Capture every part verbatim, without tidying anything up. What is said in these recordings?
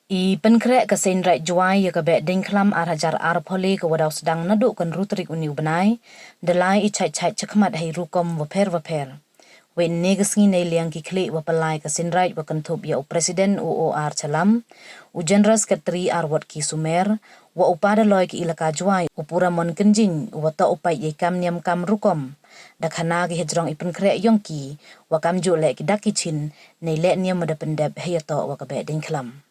I pynkhreh ka Seiñraij Jowai ya ka Behdieñkhlam ar hajar arphaw le ka wa daw sdang naduh ka ynru tarik uni u bnai, da lai i chait chait chakhmat hei rukom wapher wapher. Wei ynne ka sngi neiliang ki khlieh wa pynlai ka Seiñraij wa kynthup ya u President u O R Challam, u General Secretary Arwot K Sumer, wa u Pa Daloi ka Elaka Jowai u Puramon Kynjing, u wa toh u pait yei kam niam kam rukom, da khana ki hajrong i pynkhreh yong ki, wa kamjooh leh ki dak ki chin, nei leh niam wa da pyndep heiyatoh wa ka Behdieñkhlam.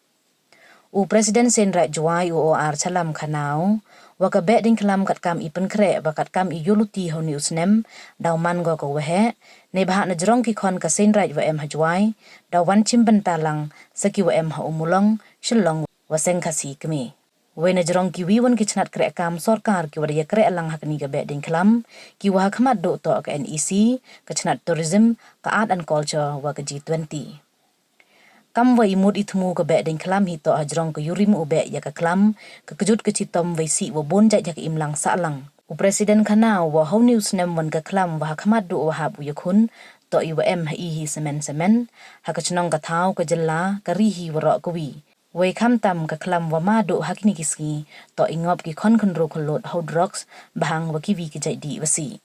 U President Seiñraij Jowai u O R Challam khana u, wa ka Behdieñkhlam katkam i pynkhreh wa katkam i yooluti ha uni u snem, daw man ko ka waheh, neibhah najrong ki khon ka Seiñraij wa em ha Jowai, daw wan chimbynta lang sa ki wa em ha Ummulong, Shillong, wa seng Khasi Kmie. Wei najrong kiwi won ki chnat krehkam sorkar ki wa da yakreh lang ha kani ka Behdieñkhlam, ki wa hakhmat duh toh ka N E C, ka chnat Tourism, ka Art and Culture, wa ka G twenty. Kam wa i mut i thmu ka Behdieñkhlam hi toh hajrong ka yurim u beh ya ka khlam, ka kjut ka chitom wei sih wa boon jait ha ka imlang sahlang. U President khana u wa ha uni u snem won ka khlam wa hakhmat duh wa hap u yakhun, toh i wa em ha i hi semen semen, ha ka chnong ka thaw ka jylla, ka ri hi waroh kawi. Wei khamtam ka khlam wa ma duh ha kini ki sngi, toh i ngop ki khon khynroo khyllood ha u drugs, bhang wa kiwi ki jait dih wa sih.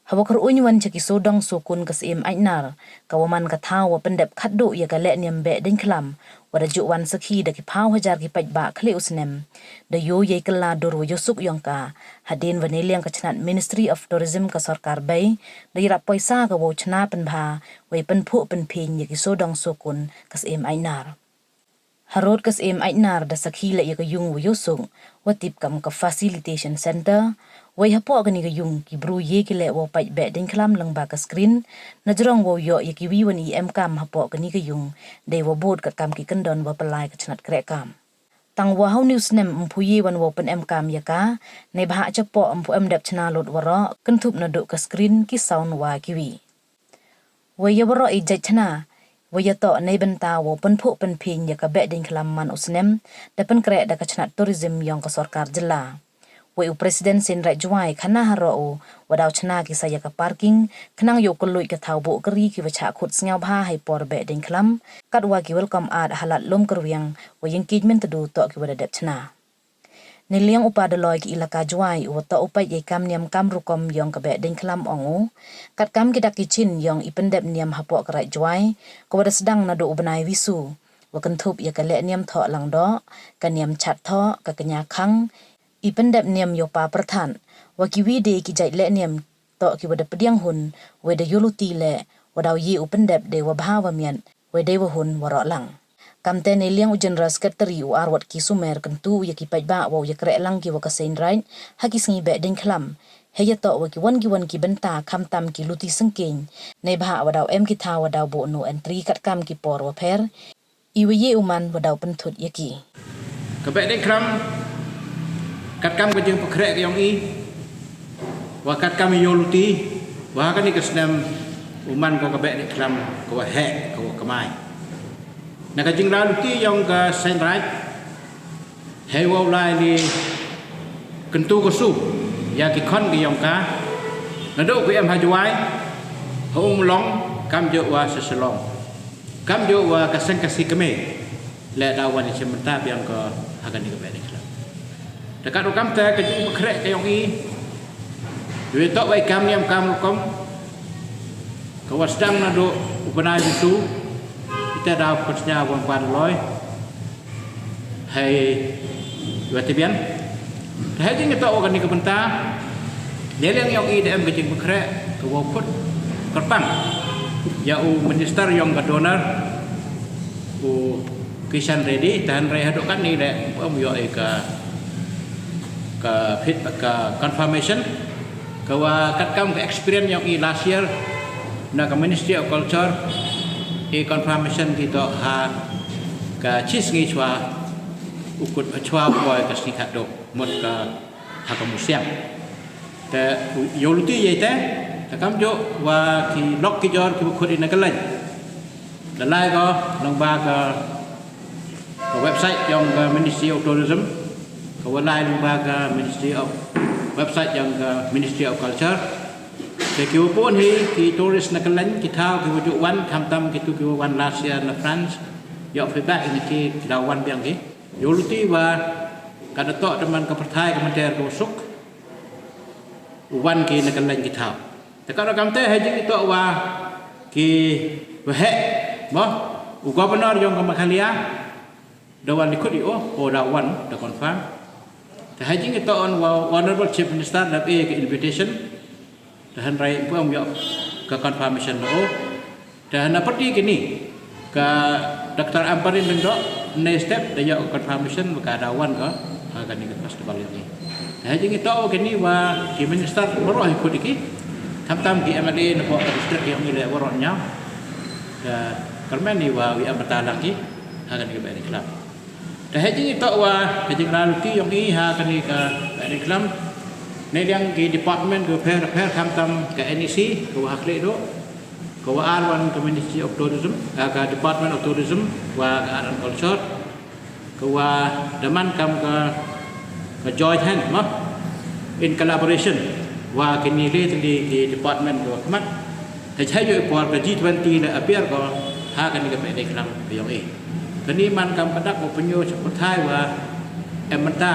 Ha wa kyrwuñ won cha ki sawdong sawkun ka Syiem Aitnar, ka wa man ka thaw wa pyndep khatduh ya ka leh niam Behdieñkhlam, wa da juh wan sakhi da ki phaw hajar ki paidbah khlieh u snem. Da yoo yei kylla dur wa yoosuk yong ka, hadien wa neiliang ka chnat Ministry of Tourism ka sorkar bei, da yarap poisa ka wow chna pynbha, wei pynphuh pynphiñ ya ki sawdong sawkun ka Syiem Aitnar. Harud ka Syiem Aitnar da sakhi leh ya ka yung wa yoosuk, wa tip kam ka Facilitation Centre, wei hapoh kani ka yung ki bru ye ki leh wow pait Behdieñkhlam lyngba ka screen, najrong wow yoh ya kiwi won i emkam hapoh kani ka yung, dei wa bud katkam ki kyndon wa pynlai ka chnat krehkam. Tang wa ha uni u snem ym pu ye won wow pynemkam ya ka, neibhah chapoh ym pu em dep chna lut waroh, kynthup naduh ka screen ki sound wa kiwi. Wei ya waroh i jait chna, wei ya toh neibynta wow pynphuh pynphiñ ya ka Behdieñkhlam man u snem, da pynkreh da ka chnat Tourism yong ka sorkar jylla. Wei u President Seiñraij Jowai khana haroh u, wa daw chna ki sa ya ka parking, khnang yow kylluid ka thaw buh kari ki wa chah khut sngewbha hei por Behdieñkhlam, katwa ki welcome art ha lad Loom Kyrwiang, wa yingkij Myntdu toh ki wa da dep chna. Neiliang u Pa Daloi ka Elaka Jowai u wa toh u pait yei kam niam kam rukom yong ka Behdieñkhlam ong u, katkam ki dak ki chin yong i pyndep niam hapoh ka Raij Jowai, ka wa da sdang naduh u bnai Wisu, wa kynthup ya ka leh niam thoh langdoh, ka niam chat thoh, ka kñia khang, i pyndep niam yow pa pyrthat, wa kiwi de ki jait leh niam toh ki wa da pdiang hun, wei da yooluti leh, wa daw ye u pyndep dei wa bha wa miat, wei dei wa hun waroh lang. Kamte neiliang u General Secretary u Arwot K Sumer kyntu u ya ki paidbah wow yakreh lang ki wa ka Seiñraij, ha ki sngi Behdieñkhlam. Heiyatoh wa ki won ki won ki bynta khamtam ki luti syngkeiñ, neibhah wa daw em ki thaw wa daw buh no entry katkam ki por wapher, i wa ye u man wa daw pynthut ya ki. Ka Behdieñkhlam, katkam ka jingpynkhreh ka yong i, wa katkam i yooluti, wa ha kani ka snem u man ko ka Behdieñkhlam ka wa heh, ka wa kamai. Na ka jinglaluti yong ka Seiñraij, hei wow lai li kyntu ka su ya ki khon ki yong ka, naduh ki em ha Jowai, ha Ummulong, kamjooh wa sa Shillong, kamjooh wa ka seng Khasi Kmie, leh daw wan i chimbynta biang ka ha kani ka Behdieñkhlam. Te katwa kamte ka jingpynkhreh ka yong i, dei toh wa i kam niam kam rukom, ka wa sdang naduh u bnai Wisu, ite daw pynsñiaw wa Pa Daloi hei wa tbian. Te hei jingtoh wa kani ka bynta, neiliang yong i da em ka jingpynkhreh ka wow khut kyrpang ya u Minister yong ka DoNER, u Kishan Reddy, te hynrei haduh katni leh ym pu em yoh i ka, ka feedback, ka confirmation. Ka wa katkam ka experience yong i last year na ka Ministry of Culture, i confirmation ki toh ha ka chi sngi chwa u kut, chwa u poi ka sngi khatduh, mut ka ha ka museum. Te u yooluti ya ite, te kamjooh wa ki lok ki jor ki wa khut i na ka line. Da lai ko lyngba ka, ka website yong ka Ministry of Tourism, ka wa lai lyngba ka Ministry of, website yong ka Ministry of Culture. Te ki wa pun hi ki tourist na ka line, ki thaw ki wa juh wan, khamtam kitu ki wa wan last year na France, Yoh feedback ini ki, ki daw wan biang ki. Yoh luti wa ka da toh da man ka pyrthai ka mater ka wa suk. Wan ki na ka lain ki thaw. Te ka da kam te ha jing i toh wa ki wa heh, mo, u governor yong ka Meghalaya da wan di khut i o, o da wan da confirm. Te ha jing i toh on wa Honorable Chief Minister da e ka invitation. Te hynrei pu am yoh ka confirmation da o. Te hana pyrdi kini ka Doctor Ampareen Lyngdoh, next step da yoh ka confirmation wa ka da wan ka ha kani ka festival ini. Te ha jing i toh kini wa ki minister waroh i khut i ki, khamtam ki M L A na poh ka district yong i le waroh ñiaw. Te kyrmen i wa wi am bynta lang ki ha kani ka Behdeiñkhlam. Te ha jing i toh wa ka jinglalti yong i ha kani ka Behdeiñkhlam, ne liang ki department ka pher pher, khamtam ka N E C ka wa ha Khliehdoh, ka wa ar wan ka Ministry of Tourism, ah, ka Department of Tourism wa ka Art and Culture, ka wa da man kam ka, ka joint hand, mo, in collaboration wa kini le tylli ki department ka wa khmat. Te chai yoh i por ka G twenty le appear ko ha kani ka Behdeiñkhlam ka yong i. Kani man kam ka dak wa pynyoh cha pyrthai wa em bynta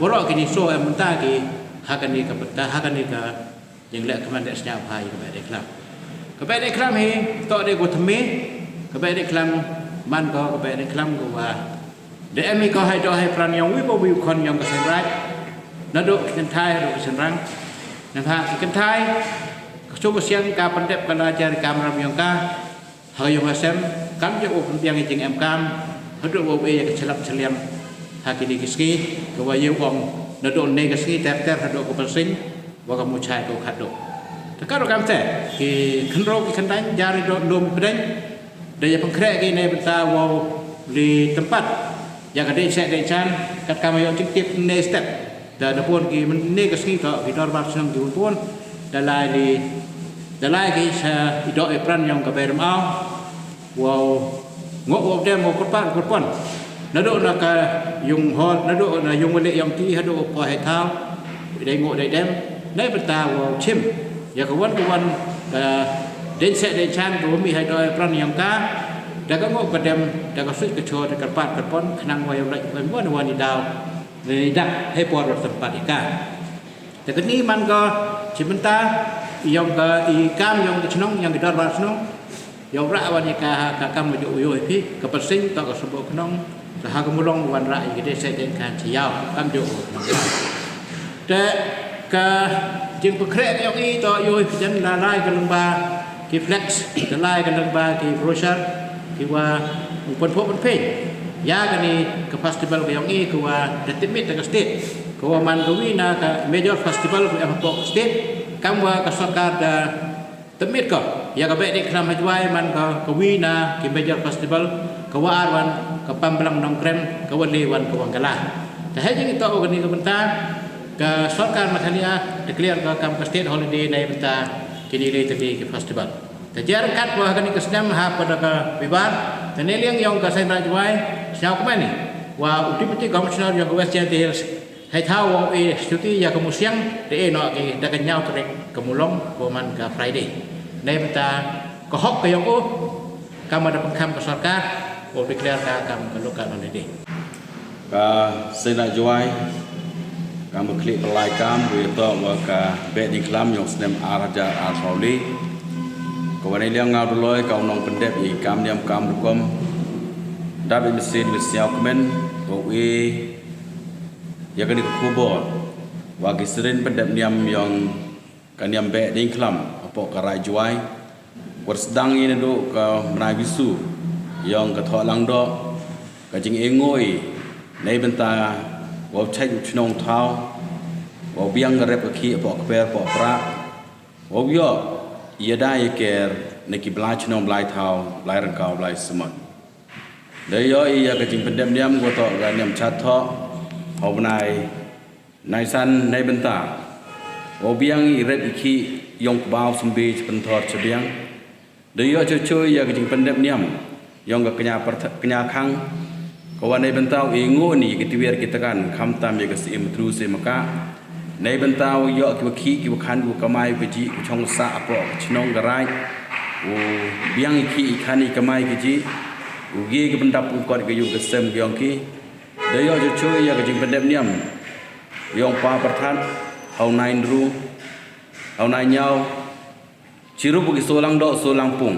waroh kini, so em bynta ki ha kani ka bynta, ha kani ka jingleh kmen de sñiaw bha i ka Behdeiñkhlam. Ka Behdeiñkhlam hi toh de ko thymme, ka Behdeiñkhlam man ko ka Behdeiñkhlam ka wa da em i ko ha i doh ha i pran yong wi pa wi u khon yong ka Seiñraij, naduh ki kynthai haduh ki synrang. Nang ha ki kynthai, ka suk ka siang ka pyndep ka la jar i kamram yong ka ha ka yung ha sem, kam jooh u pynbiang i jingemkam haduh wow e ya ka chlap chliang ha kini ki sngi, ka wa yow ong naduh ne ka sngi ter ter haduh ka Pynsiñ wa ka Muchai ka Khatduh. Te ka ruh kam te ki khynroo ki khyndaiñ, jar i doh lum i pdeng, da ya pynkhreh ki ne bynta wow li tympat ya ka dei seh dei chan, kat kam yoh jingtip ne step. Da da pun ki mynne ka sngi toh ki dorbar chnong ki bun, da lai li, da lai ki cha i doh i pran yong ka Bei Rymaw. Wow ngooh wow dem wow kyrpad kyrpon, naduh na ka yung hall, naduh na yung wali yong ti haduh u poi ha i thaw, dei ngooh dei dem, ne bynta wow chim ya ka wan ka wan ka dei seh dei chan ka wa mih ha i doh i pran yong ka. Da ka ngooh ka dem, da ka suit ka chor, da ka kyrpad kyrpon, khnang wa yow lait wan wan i daw, i dak ha i por wa tympat i ka. Te kani man ka chi bynta yong ka i kam yong ka chnong, yong ka dorbar chnong. Yow rah wan i ka ha ka kam wa jooh u yoh i phi, ka Pynsiñ toh ka symboh chnong. Te ha ka Mulong wan rah i ka dei seh dei khan chi yaw, kam jooh u. Te ka jingpynkhreh yong i toh yoh i phi jan la lai ka lyngba ki flex, la lai ka lyngba ki brochure, ki wa u pynphoh pynphiñ ya kani ka festival ka yong i, ka wa da tipmit da ka state, ka wa man ka wi na ka major festival ka em hapoh ka state, kam wa ka sorkar da tipmit ko ya ka Behdeiñkhlam ha Jwai man ka, ka wi na ki major festival, ka wa ar wan ka Pamblang Nongkrem, ka wa le wan ka Wangkala. Te ha jing i toh kani ka bynta ka sorkar Meghalaya declare ka kam ka state holiday ne bynta kini le tylli ki festival. Te jar kat wa kani ka snem ha pada ka Bibar, te ne liang yong ka Seiñraij Jwai, sñiaw kmen i wa u Deputy Commissioner yong ka West Jaintia Hills, hei thaw wow e chuti ya ka Musiang, te e noh ki da ka ñiaw tarik ka Mulong, ka wa man ka Friday. Ne bynta ka hok ka yong u, kam wa da pynkham ka sorkar, wow declare ka kam ka local holiday. Ka Seiñraij Jwai kam wa khlieh pynlai kam wa ya toh wa ka Behdeiñkhlam yong snem ar hajar arphaw le. Ka wa ne liang nga u Dolloi ka u nongpyndep i kam niam kam rukom. Dap i mynsiem wa sñiaw kmen wow e ya kani ka khubor wa ki seren pyndep niam yong ka niam Behdeiñkhlam hapoh ka Raij Jwai, wa sdang i naduh ka bnai Wisu yong ka Thoh Langdoh, ka jingengooh i ne bynta wow chait u chnong thaw, wow biang ka rep ka khih hapoh ka per hapoh ka prah, wow yoh i yada i yaker na ki blai chnong blai thaw, blai ryngkaw blai samot. Da yoh i ya ka jingpyndep niam ka wa toh ka niam Chat Thoh ha u bnai Naisan ne bynta wow biang i rep i khih yong kbaw symbi cha pynthor cha biang. Da yoh choi choi ya ka jingpyndep niam yong ka kñia pyrtha-, kñia khang, ka wa ne bynta u e ngooh i ya ki twiar ki tkan, khamtam ya ka Syiem Mutru Syiem Makah. Ne bynta u yoh ki wa khih ki wa khan ki wa kamai ki wa jih, ki wa chong sah hapoh ka chnong ka raij, u biang i khih i khan i kamai ki jih. u ye ki pyndap pynkot ka yung ka sem ka yong ki. Da yoh jooh chooh ya ka jingpyndep niam yong Pa Pyrthat, ha u Nai Ynru, ha u Nai Ñiaw, chirup wa ki Soolangdoh Soolangpung,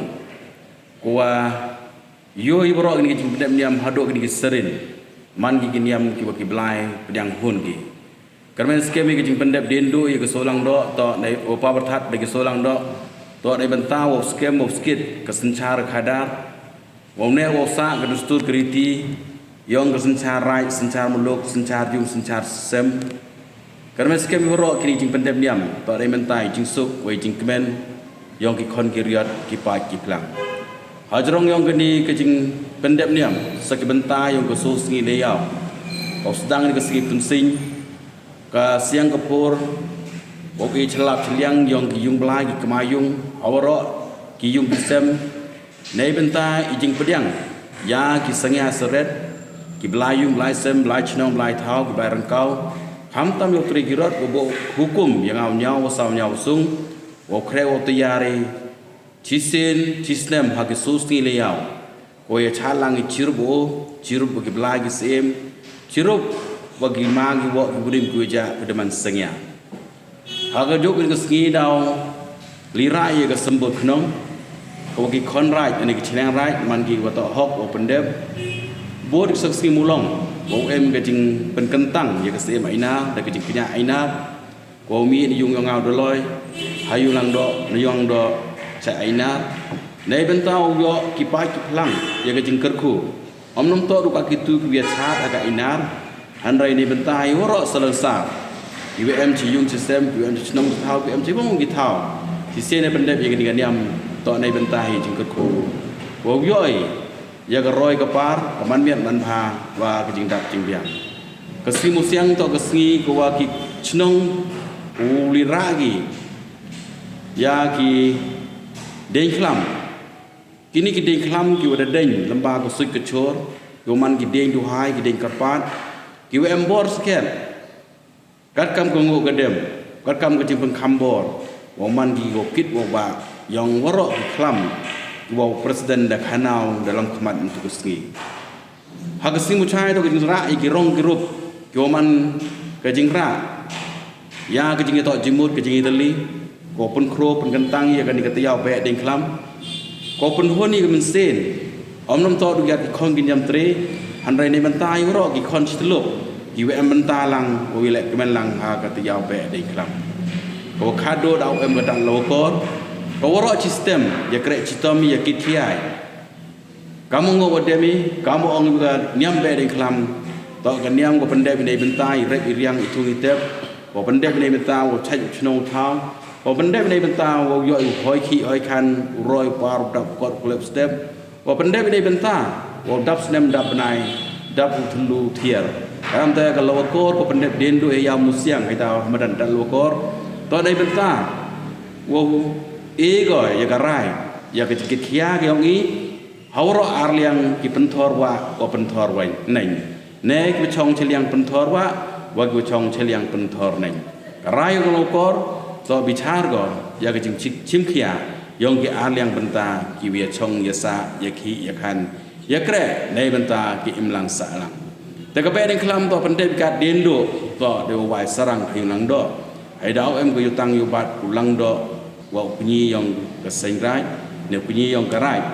ko wa yoh i waroh kini ki jingpyndep niam hadooh kini ki sarin, man ki ki niam ki wa ki blai pdiang hun ki. Kyrmen skhem i ka jingpyndep dien duh ya ka Soolangdoh, toh nei u Pa Pyrthat da ki Soolangdoh, toh neibynta wow skhem wow skit ka synchaar khadar, wow neh wow sah ka dustur ka riti yong ka synchaar raij, synchaar muluk, synchaar yung, synchaar sem. Kyrmen skhem i waroh kini ki jingpyndep niam, toh neibynta i jingsuk wa i jingkmen yong ki khon ki riat, ki paid ki phlang. Hajrong yong kini ki jingpyndep niam, sa ki bynta yong ka soo sngi le yaw, wow sdang ni ka sngi Pynsing, ka siang ka por, wow e chlap chliang yong ki yung blai ki kma yung, ha waroh ki yung ki sem, neibynta i jingpdiang ya ki sangya saret, ki blai yung, blai sem, blai chnong, blai thaw, ki blai ryngkaw, khamtam yow tre ki rot, wow buh hukum ya nga u ñiaw wa sa u ñiaw sung, wow khreh wow tayar i chisien chisnem ha ki soo sngi le yaw, ko ya chah lang i chirup o, chirup wa ki blai ki sem, chirup wa ki ma ki woh, ki warim ki wajah, ki daman sangya. Ha ka juk ka sngi daw lira ya ka symbol khnong, ko wa ki khon raij, ani ki chliang raij, man ki wa toh hok wow pyndep. Bud ka sngi mulong, wow em ka jingpynkyntang ya ka Syiem Ainar da ka jingkñia Ainar, ko wow mih na yung yong nga u Dolloi, ha yung Langdoh, na yung Doh Chai Ainar. Neibynta wow yoh ki paid ki phlang ya ka jingkyrkhu. Ym num toh du ka kitu ki wa ya chad ha ka Ainar, hynrei neibynta i waroh salonsar, ki wa em chi yung chi sem, ki wa em chi chnong chi thaw, ki wa em chi wong ki thaw, chisien pyndep ya kani ka niam, toh neibynta i jingkyrkhu, wow yoh i ya ka roi ka par, ka man miat man bha, wa ka jingdap jingbiang. Ka sngi Musiang toh ka sngi ko wa ki chnong u lira ki ya ki dieñ khlam. Kini ki dieñ khlam ki wa da dieñ lyngba ka suit ka chor, ki wa man ki dieñ duhai, ki dieñ kyrpad, ki wa em bor skhem, katkam ka ngooh ka dem, katkam ka jingpynkham bor, wow man ki wow kit wow bah yong waroh ki khlam ki wa u President da khana u da lam khmat yntu ka sngi. Ha ka sngi Muchai toh ka jingrah ya ki rong ki rup, ki wa man ka jingrah ya ka jingyatoh jingmut, ka jingyatylli, ko pynkhroo pynkyntang ya kani ka tayaaw beh dieñ khlam, ko pynhun ya ka mynsiem. Ym num toh du ya ki khon ki niam tre, hynrei neibynta i waroh ki khon chi tyllup, ki wa em bynta lang, wow yalehkmen lang ha ka tayaaw beh dieñ khlam. Ko wa khadduh daw em ka dang lawakor, ko waroh chi stem ya kreh chitom, ya kit khia i. Kam u ngooh wa dem i, kam u ong i wa ka niam beh dieñ khlam, toh ka niam ko pyndep i neibynta i rep i riang, i thung i tep, ko pyndep i neibynta wow chait u chnong u thaw, ko pyndep i neibynta wow yoh i u hoi khih hoi khan, u roi u par, u dap u kot, u klep u step, ko pyndep i neibynta wow dap snem dap bnai, dap u thyllu u thiar. Kamte ka lawakor ko pyndep dien duh ya Musiang, hei daw ha madan dang lawakor, toh neibynta wow e ko ya ka rai, ya ka jingkit khia ka yong i, ha waroh ar liang ki pynthor wah, wa pynthor wah neng, ne ki wa chong chiliang pynthor wah, wa ki wa chong chiliang pynthor neng. Ka rai yong ka lawakor toh bichar ko ya ka jingchim, chim khia yong ki ar liang bynta, ki wa ya chong ya sah, ya khih ya khan, ya kreh neibynta ki imlang sahlang. Te ka beh dieñ khlam toh pyndep i kat dien duh, toh da wow wai sarang ha yung Langdoh. Hei daw em ka yutang yubat u Langdoh, wa u kñi yong ka seng raij, ne u kñi yong ka raij,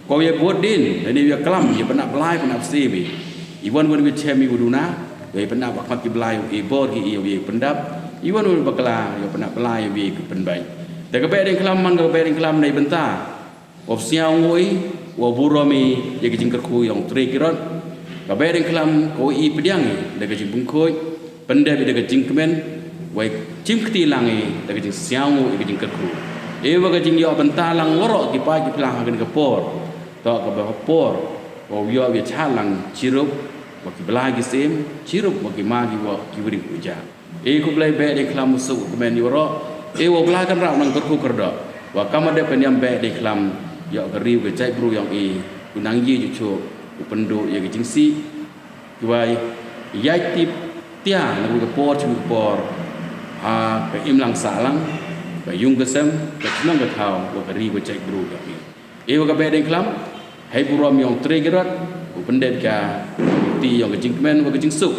ko ya bud dien, ne ya klam, ya pynap blai, pynap syiem i. I wan wan wa chem i wa duna, ya pynap wa khmat ki blai, i bor ki, ya pyndap. I wan wan bakla, ya pynap blai, ya ki pynbait. Te ka beh dieñ khlam, man ka beh dieñ khlam neibynta wow sñiaw ngooh i, wow burom i ya ka jingkyrkhu yong tre ki rot. Ka beh dieñ khlam ko i pdiang i da ka jingpynkhuid, pyndep i da ka jingkmen, wei chim kti lang i da ka jingsñiaw ngooh i ka jingkyrkhu. E wa ka jingyoh bynta lang waroh ki paid ki phlang ha kani ka por, toh ka ba ka por wow yoh wow ya chah lang chirup wa ki blai ki syiem, chirup wa ki ma ki woh, ki warim ki wajah. E khublei beh dieñ khlam, u suk u kmen ya waroh. E wow Blai Kynrad nang kyrkhu kyrdoh, wa kam wa dep ka niam beh dieñ khlam, yoh ka ri wa ka jaitbru yong i, u nang ye jooh chooh u pynduh ya ka jingsih, ki wa ya tip tia na ka por cha ka por, ha ka imlang sahlang, ka yung ka sem, ka chnong ka thaw, wa ka ri wa ka jaitbru yong i. E wa ka beh dieñ khlam, Hei burom yong tre ki rot, u pyndep ka ti yong ka jingkmen wa ka jingsuk.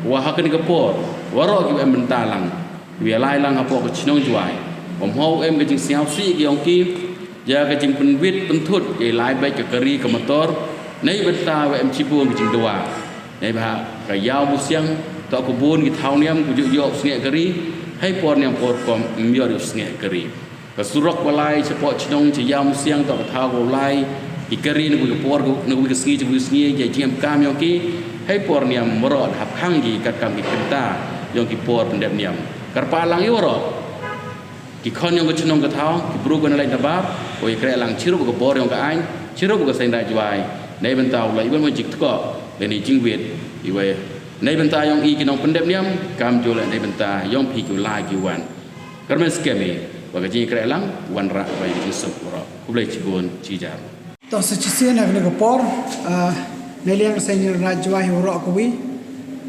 Wa ha kani ka por, waroh ki wa em bynta lang, wa lai lang hapoh ka chnong Jwai, wa mho em ka jingsngewsih ki yong ki ya ka jingpynwit pynthut ya i lai beit ka kari ka motor, nei bynta wa em chibun ka jingdawa. Neibhah ka Yaw Musiang, toh ka bun ki thaw niam, ku ju yoh u sngeh kari, hei por niam por kum, ym yoh u sngeh kari. Ka surok wa lai chapoh chnong cha Yaw Musiang, toh ka thaw wa lai ki kari na ka wi ka por, na ka wi ka sngi cha wi ka sngi, ya jingem kam yong ki, hei por niam waroh hap khang ki katkam ki kynta yong ki por pyndep niam. Kyrpad lang i waroh ki khon yong ka chnong ka thaw, ki bru ka na leit na bar, wa i kreh lang chirup ka bor yong ka aiñ, chirup ka Seiñ Raij Jwai, nei bynta u lai i wan wa jingtkoh, lane jingwit, i wa, nei bynta yong i ki nongpyndep niam, kamjooh leh nei bynta yong phi ki u lai ki u wan. Kyrmen skhem i wa ka jingkreh lang wanrah wa i jingsuk waroh. Khublei chibun chijar. Toh sa chisien ha kani ka por, ah, neiliang ka Seiñ Raij Jwai waroh kawi,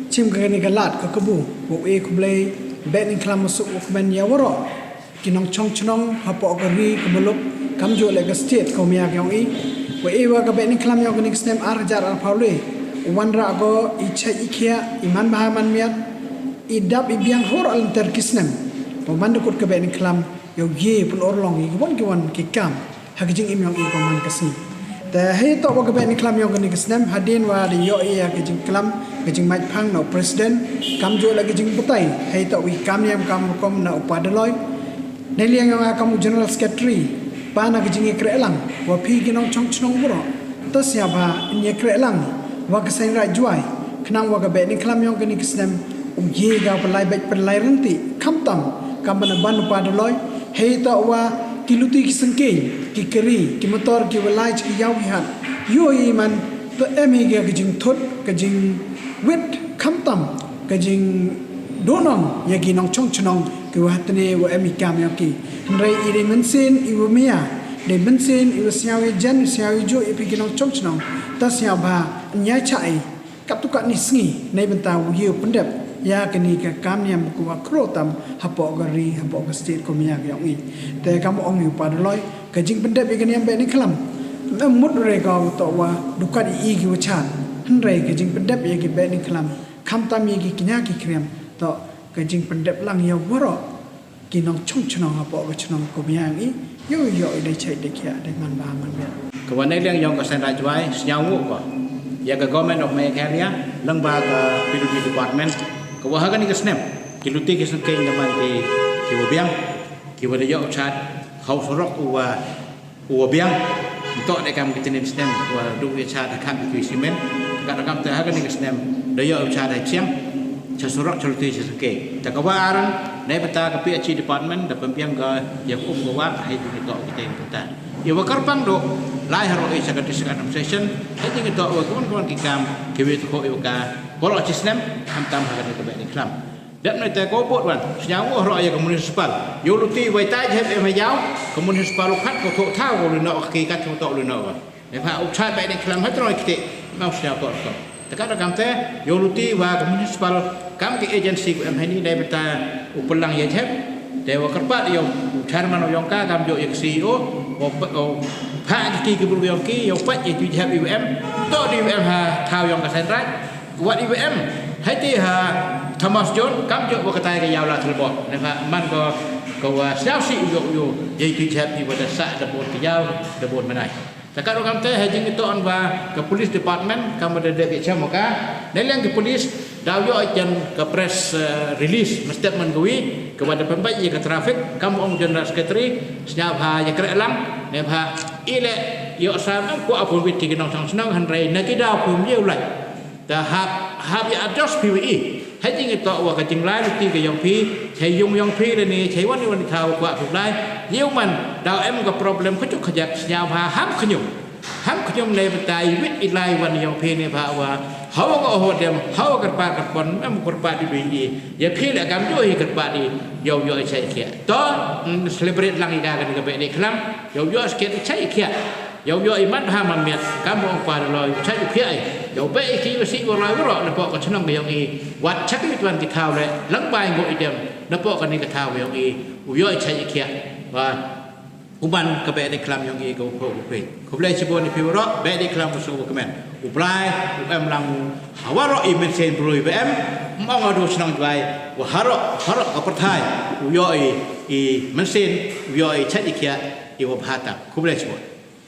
chim ka kani ka lad ka kabu, wa u e khublei Behdieñkhlam wa suk wa kmen ya waroh ki nongchong chnong hapoh ka ri ka muluk, kamjooh leh ka state ka umia ka yong i. Wa e wa ka Behdieñkhlam yong kani ka snem ar hajar arphaw le, u wanrah ko i chait i khiah, i man bha man miat, i dap i biang hor alynter ki snem. Wa man da kut ka Behdieñkhlam yow ye pynurlong i ki wan ki wan ki kam ha ka jingim yong i ka man ka sngi. Te hei toh wa ka Behdieñkhlam yong kani ka snem, hadien wa da yoh i ya ka jingklam, ka jingmait phang na u president, kamjooh leh ka jingbatai, hei toh wi kam niam kam rukom na u Pa Daloi, neiliang yong nga kam u general secretary, pa na ka jingyakreh lang wa phi ki nongchong chnong waroh. Toh sngewbha yn yakreh lang wa ka Seiñ Raij Jwai, khnang wa ka Behdieñkhlam yong kani ka snem u ye ka pynlai beit pynlai rynti, khamtam kam ban ban u Pa Daloi, hei toh wa ki luti ki sengkeiñ, ki kari, ki motor ki wa lai cha ki yaw ki hat, yoh i man, toh em i ka, ka jingthut, ka jingwit, khamtam ka jingduhnong ya ki nongchong chnong ki wa hatne wa em i kam yong ki. Hynrei i dei mynsiem i wa maya, dei mynsiem i wa sngewyajan, sngewyajuh ya phi ki nongchong chnong. Toh sngewbha yn yachah i katto katni sngi, nei bynta u ye u pyndep ya kani ka kam niam ka wa khraw tam hapoh ka ri, hapoh ka state ka umia ka yong i. Te kam ong i u Pa Daloi, ka jingpyndep ya ka niam Behdieñkhlam, ym mut re ka wa toh wa du kat i ki wa chan. Hynrei ka jingpyndep ya ki Behdieñkhlam, khamtam ya ki kñia ki kriam, toh ka jingpyndep lang ya waroh ki nongchong chnong hapoh ka chnong ka umia yong i, yow yoh i dei chait dei khiah, dei man bha man miat. Ka wa neiliang yong ka Seiñ Raij Jwai, sngewbha ko ya ka Government of Meghalaya, lyngba ka P W D department, ka wa ha kani ka snem ki luti ki sengkeiñ da man ki, ki wa biang, ki wa da yoh u chad ha u surok u wa u wa biang. Ntoh de kam ki tynnin snem wa du ya chad ha khang ki simen. Ka da kam te ha kani ka snem da yoh u chad ha chiang, cha surok, cha luti, cha sengkeiñ. Te ka wa ar, nei bynta ka P H E department da pynbiang ka ya ka um ka wa, hei jingtoh ki teng bynta. I wa kyrpang du lai haroh i cha ka district administration, hei jingtoh wa ka wan ka wan ki kam ki wi tu ko i wa ka waroh chi snem, khamtam ha kani ka Behdieñkhlam. Dep na te ko bot wan, sngewbha roh ya ka municipal. Yow luti wei tai jhep em ha yaw, ka municipal u khat ko thoh thaw ko lu noh ka ki kat ko thoh lu noh wa. Neibhah u chad Behdieñkhlam ha troh kti, ma u sngewbha ko. Te ka da kam te, yow luti wa ka municipal, kam ki agency ko em ha ni, nei bynta u pynlang ya jhep. Te wa kyrpad yow u chairman u yong ka, kamjooh ya ka C E O, u pha ki ki bru yong ki, yow pait ya ki jhep i wa em, toh di wa em ha thaw yong ka Seiñ Raij. Wat i wa em, hei te ha Thomas John, kamjooh wa ka tai ka yaw la thilbok. Neibhah man ko, ko wa sngewsih u yoh u yoh, yei tu jhep i wa da sah da bun ka yaw, da bun mynai. Te ka ruh kam te, hei jingtoh wa ka police department, kam wa da dep ya chem wa ka. Neiliang ka police, daw yoh jan ka press, eh, release, ma statement ka wi, ka wa da pynbait ya ka traffic, kam ong general secretary, sngewbha yakreh lang, neibhah i le yoh sam em kwah pynwit ki nongchong chnong, hynrei na ki daw pynwit u lai. Te hap, hap ya adjust phi wa i. Hei jingtoh wa ka jinglai luti ka yong phi, chei yung yong phi le ni, chei wan i wan i thaw kwah phi lai. Yow man, daw em ka problem khajuk khajak, sngewbha ham khñium. Ham khñium neibynta i wit i lai wan yong phi neibhah wa, hawa ka oho dem, hawa kyrpad kyrpon, em kyrpad di bi i. Ya phi le kamjooh i kyrpad di, yow yoh i chait i khiah. Toh, mm, celebrate lang i ka kani ka Behdieñkhlam, yow yoh i chait i khiah. Yow yoh i man bha man miat, kam ong Pa Daloi, chait u khiah i. Yow beh i ki wa sih wa lai waroh napoh ka chnong ka yong i. Wat chak i wan ki thaw le, lang bai ngo i dem, napoh kani ka thaw ka yong i. U yoh i chait i khiah. Wa u man ka Behdieñkhlam yong i ka u pho u phi. Khublei chibun i phi waroh, Behdieñkhlam ka soo wa kmen. U Blai u em lang u ha waroh i mynsiem bru i wa em, ym ong ha du chnong Jwai, wa haroh, haroh ka pyrthai, u yoh i, i mynsiem, u yoh i chait i khiah, i wa bha tam. Khublei chibun.